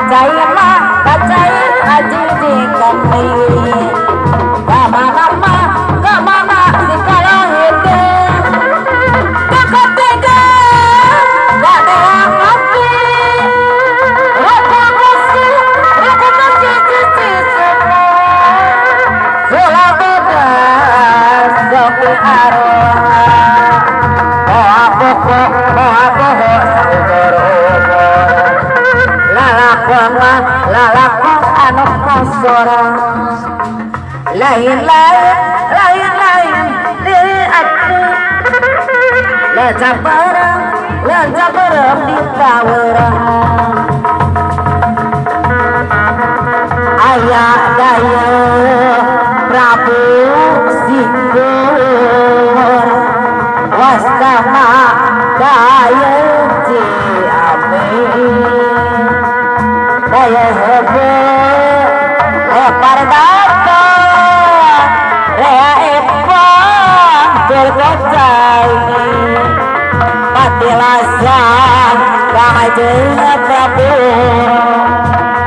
Cai mah kacai ajijikan deui kamana mah kamana si kalahikeun kakatega gadeang api rokok besi cici semua sulabedas sopi arwah moa boho saubor-ubor lalakon mah lalakon anu kosoran lain lain lain lain diri aku lenca bareng di taweran ayah daya Prabu Sikur wastama daya Ciamis daya hebe lepar data rea epang turkocai patilasan kamajeun Prabu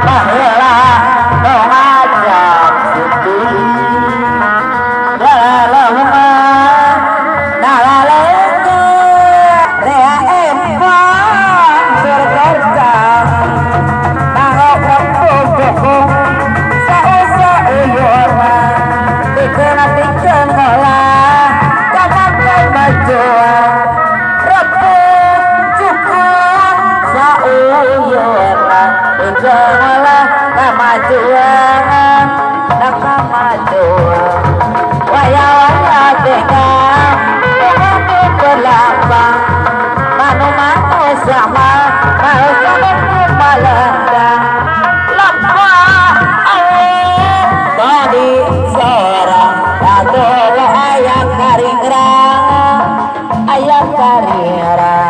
baheula nu ngajak Siti laleuman nalalengke rea empang turkocai nangok rempung jokong sausah-uyurna tikeun ngolah kamangkai majuan rempung cukung sauyurna tikeun ngolah kamajuan na kamajuan waya-waya tega pengaku berlapang manu-manu sama mau sama malendang lapang tadi seorang dato ayah karingrang ayah karingrang.